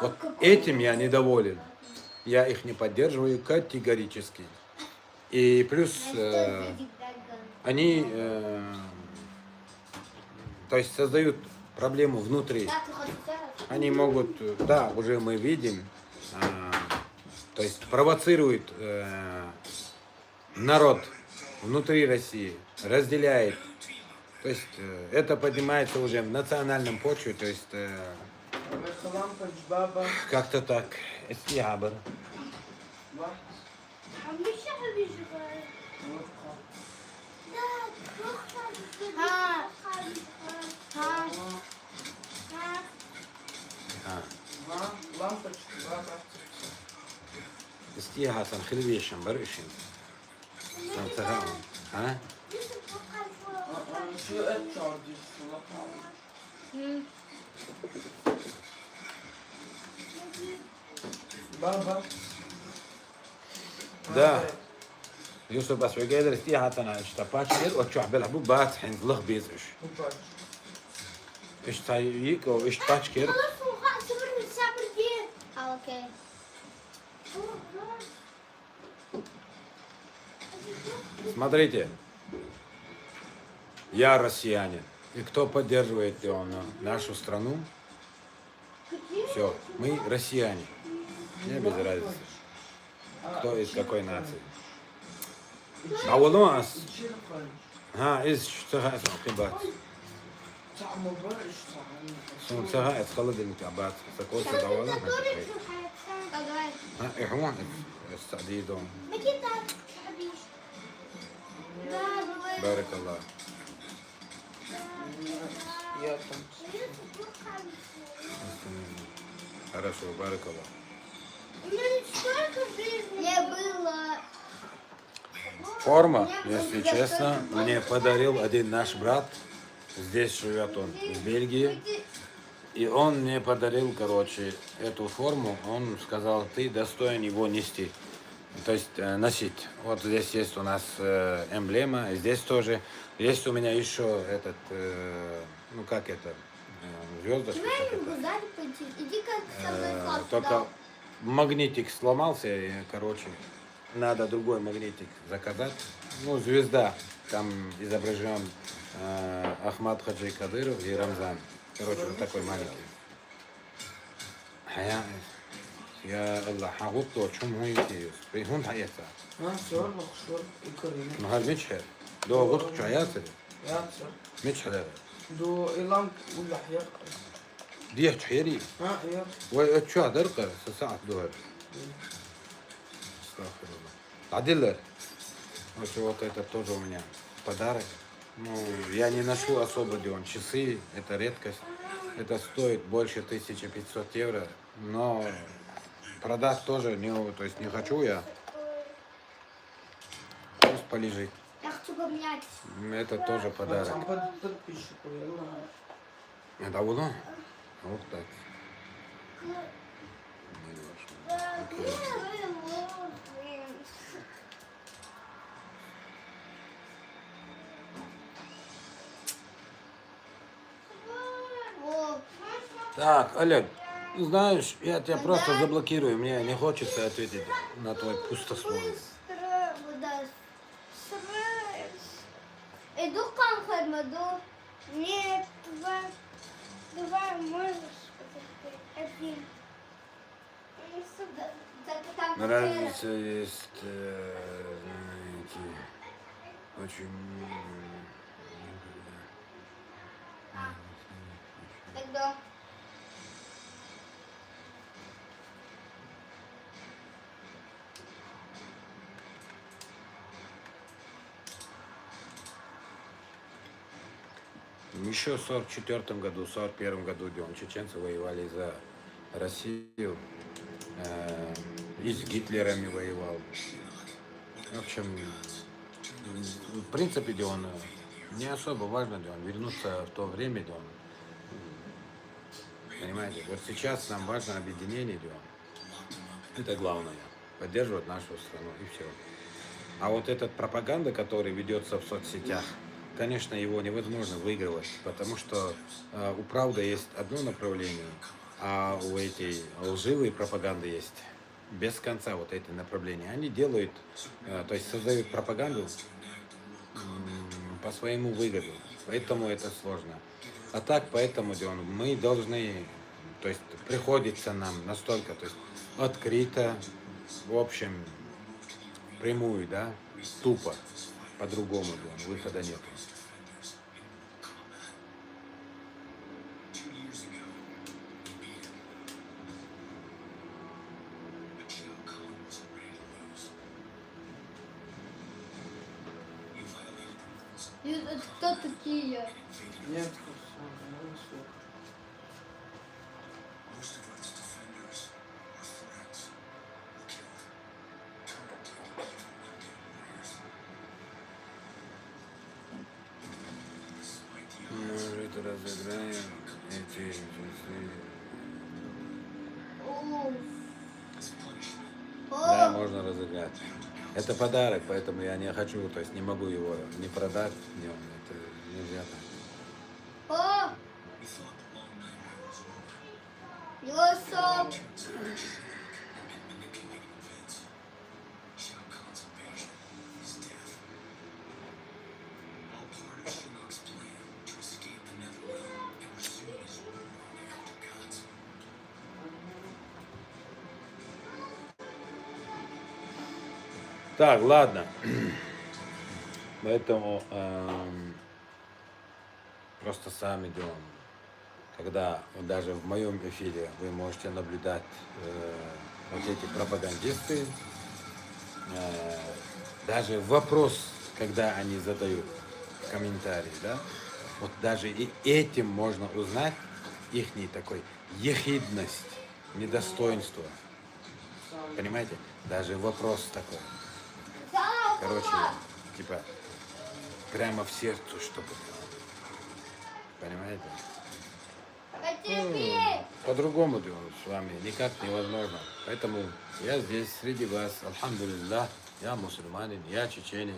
Вот этим я недоволен. Я их не поддерживаю категорически. И плюс э, они, э, то есть создают проблему внутри. Они могут, э, да, уже мы видим, э, то есть провоцируют э, народ внутри России, разделяет. То есть э, это поднимается уже в национальном почве, то есть э, как-то так. Истиабр. Истиаха сан хилвешан бар ишин. Сан цагаан. А? Баба. Да. Юсуп, ас вегедр истиаха тана ишта пачкир, очух белхбу бац хин лах безиш. Ишта йик, ишта пачкир. Окей. Смотрите, я россиянин. И кто поддерживает он, нашу страну, все, мы россияне. Мне без разницы, кто из какой нации. Даволон ас. Ха, из цаха ас кибат. Сун цаха ас холодильник абат. Сакоса даволон. Ха, ихван ас садидон. Баракаллах. Я там. Хорошо, баракаллах. У меня не столько жизни. Мне было. Форма, если честно, мне подарил один наш брат. Здесь живет он, в Бельгии. И он мне подарил, короче, эту форму. Он сказал: «Ты достоин его нести». То есть э, носить. Вот здесь есть у нас э, эмблема, здесь тоже. Есть у меня еще этот, э, ну как это, э, звездочка, как это. Сзади пойти. Иди как со мной Э, класс, Только да. Магнитик сломался, и, короче, надо другой магнитик заказать. Ну, звезда, там изображен э, Ахмад Хаджи Кадыров и Рамзан. Короче, вот такой маленький. Хая, я Аллах, хагут то, чум хуй киюс. Прихун хаяца. А, сор, махшур, и корина. Ну, хар мичхер. До гут чаяца. Я, сор. Мичхер. До илам уллах я. Дих чхери. А, я. Ой, э, чё, дырка, сосат дуэр. Астагфируллах. Адилер. Короче, вот это тоже у меня подарок. Ну, я не ношу особо, где он часы, это редкость. Это стоит больше тысячи пятьсот евро, но продать тоже не, то есть не хочу я. Пусть полежит. Я хочу поменять. М, Это тоже подарок. Там под подписчику, я знаю. Это давно? Вот так. О, Так, Олег, знаешь, я тебя просто заблокирую. Мне не хочется ответить на твой пустословие. Иду канхармаду. Нет, два. Два можешь. Один. Ну, сюда. Да ты там Разница есть, э, знаете, очень... Тогда. Еще в сорок четвертом году, в сорок первом году, где он, чеченцы воевали за Россию, э, и с Гитлерами воевал. В общем, в принципе, где он, э, не особо важно, где он, вернуться в то время, где он. Понимаете, вот сейчас нам важно объединение, где он. Это главное. Поддерживать нашу страну и все. А вот эта пропаганда, которая ведется в соцсетях, конечно, его невозможно выигрывать, потому что э, у правды есть одно направление, а у этой лживой пропаганды есть без конца вот эти направления. Они делают, э, то есть создают пропаганду м, по своему выгоду. Поэтому это сложно. А так, поэтому, где он, мы должны, то есть приходится нам настолько, то есть открыто, в общем, прямую, да, тупо, по-другому, где он, выхода нет. Нет, это кто такие? Нет, Может, разыграем эти часы? О. Да, О, можно разыграть. Это подарок, поэтому я не хочу, то есть не могу его не продать, не он, это нельзя так. о. Йосоп. Так, ладно. Поэтому эм, просто сами делаем. Когда вот даже в моем эфире вы можете наблюдать э, вот эти пропагандисты, э, даже вопрос, когда они задают в комментарии, да, вот даже и этим можно узнать их такой ехидность, недостоинство. Понимаете? Даже вопрос такой. Короче, типа, прямо в сердце, чтобы... Понимаете? Ну, по-другому, говорю, с вами никак невозможно. Поэтому я здесь, среди вас, альхамдулиллах, я мусульманин, я чеченец,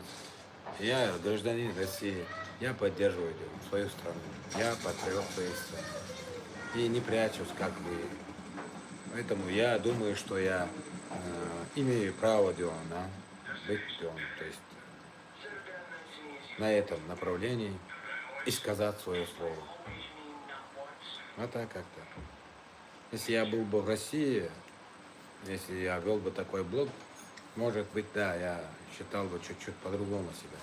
я гражданин России, я поддерживаю, говорю, свою страну, я патриот своей страны. И не прячусь, как вы. Поэтому я думаю, что я э, имею право, говорю, на быть, говорю, то есть на этом направлении и сказать свое слово. Вот так как-то. Если я был бы в России, если я вел бы такой блог, может быть, да, я считал бы чуть-чуть по-другому себя.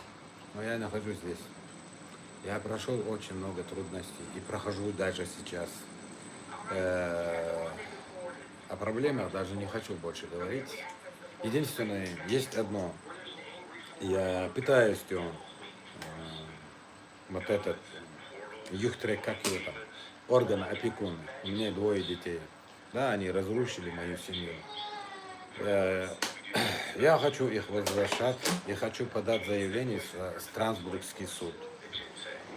Но я нахожусь здесь. Я прошел очень много трудностей и прохожу даже сейчас. Э, о проблемах даже не хочу больше говорить. Единственное, есть одно. Я пытаюсь, говорю, э, вот этот юхтрек, как его там, орган опекун. У меня двое детей. Да, они разрушили мою семью. Э, я хочу их возвращать и хочу подать заявление в Страсбургский суд.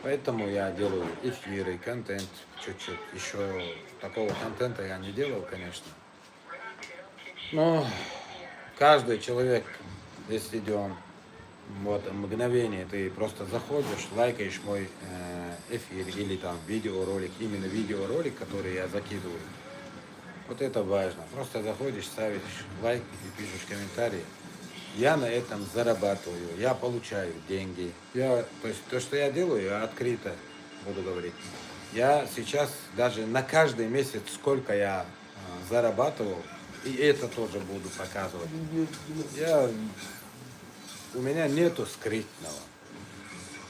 Поэтому я делаю эфиры, контент чуть-чуть. Еще такого контента я не делал, конечно. Но каждый человек, если, говорю, вот мгновение ты просто заходишь, лайкаешь мой э, эфир или там видеоролик, именно видеоролик, который я закидываю. Вот это важно. Просто заходишь, ставишь лайк и пишешь комментарий. Я на этом зарабатываю, я получаю деньги. Я, то есть то, что я делаю, я открыто буду говорить. Я сейчас даже на каждый месяц, сколько я э, зарабатывал, и это тоже буду показывать. Я, у меня нету скрытного.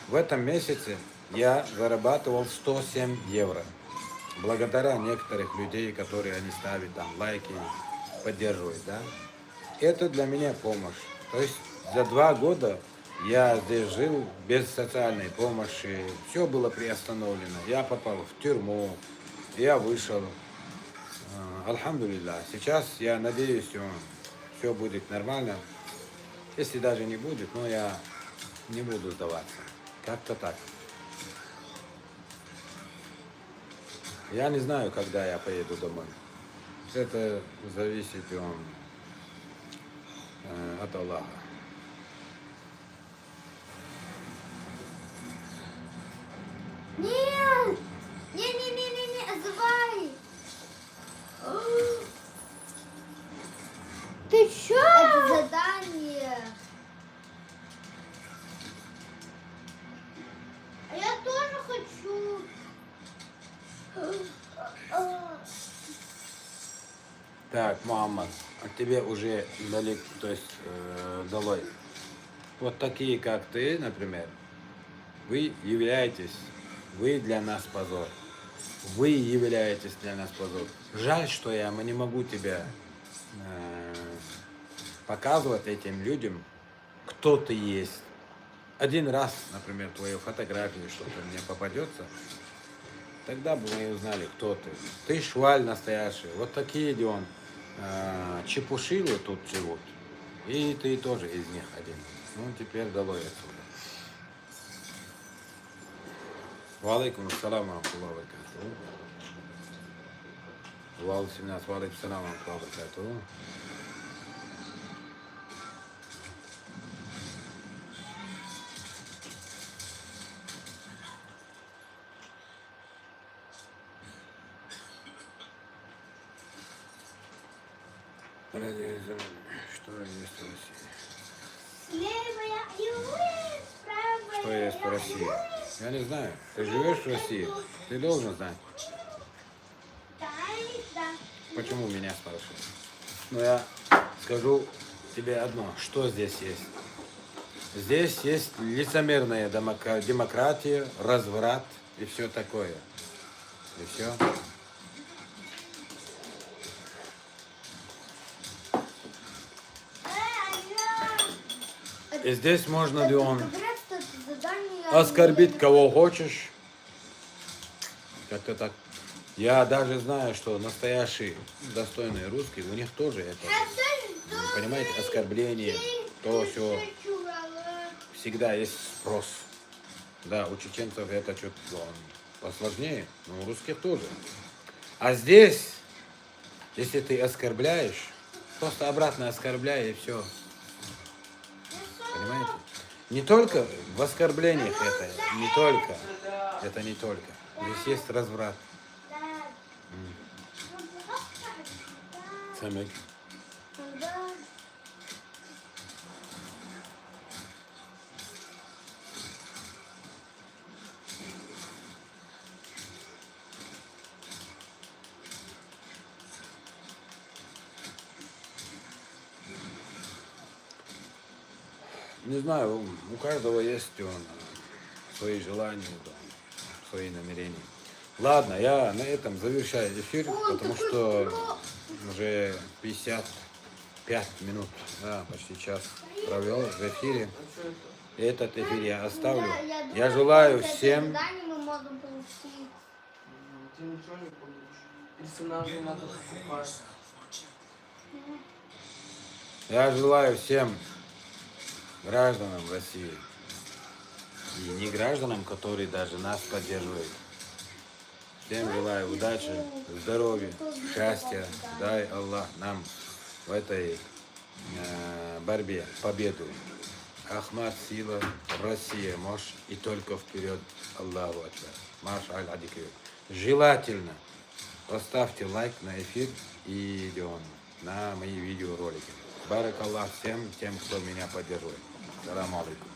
В этом месяце я зарабатывал сто семь евро. Благодаря некоторых людей, которые они ставят там лайки, поддерживают, да. Это для меня помощь. То есть за два года я здесь жил без социальной помощи. Все было приостановлено. Я попал в тюрьму, я вышел. Э, Альхамдулиллах. Сейчас я надеюсь, все будет нормально. Если даже не будет, но я не буду сдаваться. Как-то так. Я не знаю, когда я поеду домой. Это зависит, говорю, э, от Аллаха. Нет! Не-не-не-не-не, звай! Ты чё? Это задание. А я тоже хочу. Так, Мухаммад, а тебе уже дали, то есть э, долой. Вот такие, как ты, например, вы являетесь, вы для нас позор. Вы являетесь для нас позор. Жаль, что я, мы не могу тебя э, показывать этим людям, кто ты есть. Один раз, например, твою фотографию что-то мне попадется, тогда бы мы узнали, кто ты. Ты шваль настоящий. Вот такие, говорю, э, чепушилы тут живут. И ты тоже из них один. Ну, теперь долой отсюда. Ва алейкум ассалам ва рахматуллахи ва баракатуху. Вал семнадцать, ва алейкум ассалам ва рахматуллахи ва баракатуху. Что есть в России? Слева я и вы, справа Что есть в России? Я не знаю. Ты живешь в России? Ты должен знать. Да, да. Почему меня спрашиваешь? Ну, я скажу тебе одно, что здесь есть. Здесь есть лицемерная демока- демократия, разврат и все такое. И все. Э, И здесь можно, говорю, Говорят, что это задание. Оскорбить кого хочешь. Как-то так. Я даже знаю, что настоящий достойный русский, у них тоже это, понимаете, оскорбление, то все. Всегда есть спрос. Да, у чеченцев это что-то Посложнее, но у русских тоже. А здесь, если ты оскорбляешь, просто обратно оскорбляй и все. Понимаете? Не только в оскорблениях это, не только. Это не только. Здесь есть разврат. М. Самек. Не знаю, у каждого есть он, свои желания, да, свои намерения. Ладно, я на этом завершаю эфир, потому что уже пятьдесят пять минут, да, почти час провел в эфире. Этот эфир я оставлю. Я желаю всем... Ты ничего не помнишь? Персонажей надо покупать. Я желаю всем гражданам России и не гражданам, которые даже нас поддерживают. Всем желаю удачи, здоровья, счастья. Дай Аллах нам в этой э, борьбе победу. Ахмат, сила, Россия, мощь и только вперед. Аллаху Акбар. Марш аль-Адикир. Желательно поставьте лайк на эфир и идем на мои видеоролики. Баракаллах всем тем, кто меня поддерживает. Салам алейкум.